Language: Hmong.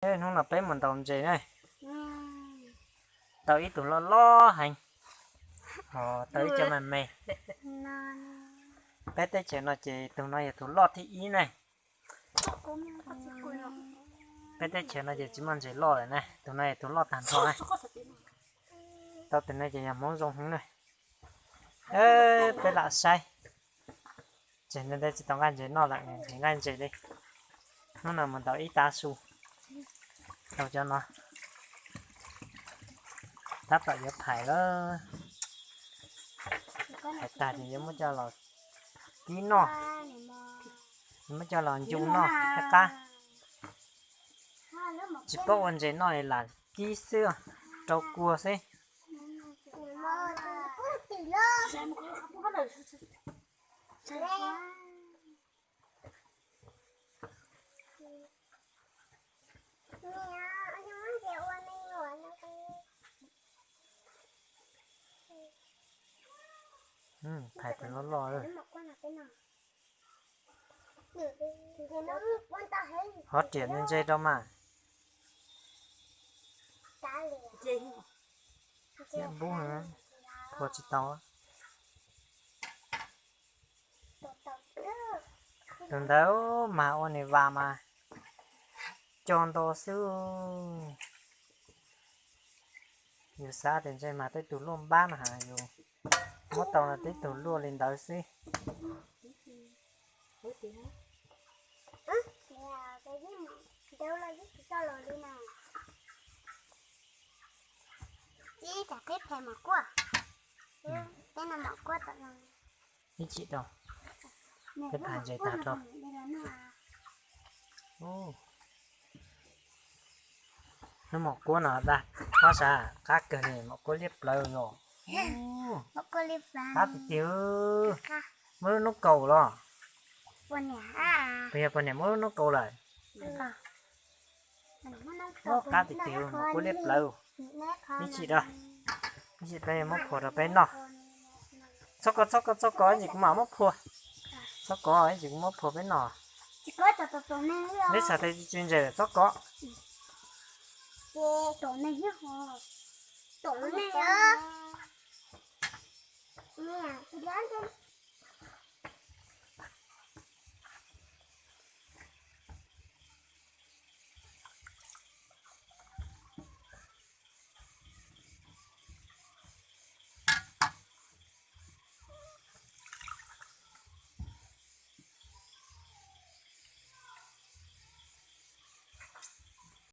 Hnub no peb mus ntaus ntses na. Tau ib tug loj loj heev, ho tau ib co me me. Peb teb chaws no ces tus no yog tus loj thib ib ne. Peb teb chaws no ces tsis muaj ntses loj lawm ne, tus no yog tus loj tag nrho ne. Tau tus no ces yog hmoov zoo heev ne. Peb lam saib. Ces ntev ntev tsis tau nqaij ntses noj lawm, nqaij ntses li. Hnub no mus ntaus ib tav su. Tau cov no tab tom yuav phais lawm. Phais tag ces yuav muab coj los kib noj, yuav muab coj los ncu noj thiab qab. Tsis paub ua ntses noj li lam kib xwb, rau kua xwb. Phais tus loj loj. Hov riam ntse rau mas. Npub, phua tsis tau. Tus ntawd mas ua nws vas mas co nto xwb. Yus xav tias ntse mas tej tug luaj npab no has, yus muab tau no tej tug luaj li ntawd xwb. Ib chim rau, peb phais ntses tag rau. Lub mom kuab no dag, ob sab qab kawg li, mom kuab liab plawv os. Qab tiag tiag. Muaj lub noob kaus los? Puas yog poj niam muaj lub noob kaus lawm? Qab tiag tiag, mom kuab liab plawv. Ib chim rau, ib chim peb muab phua rau peb noj. Txhob kov, txhob kov, txhob kov, ib chim kuv mam muab phua. Txhob kov, ib chim kuv muab phua peb noj. Neb xav tias tsis ntses lawm txhob kov.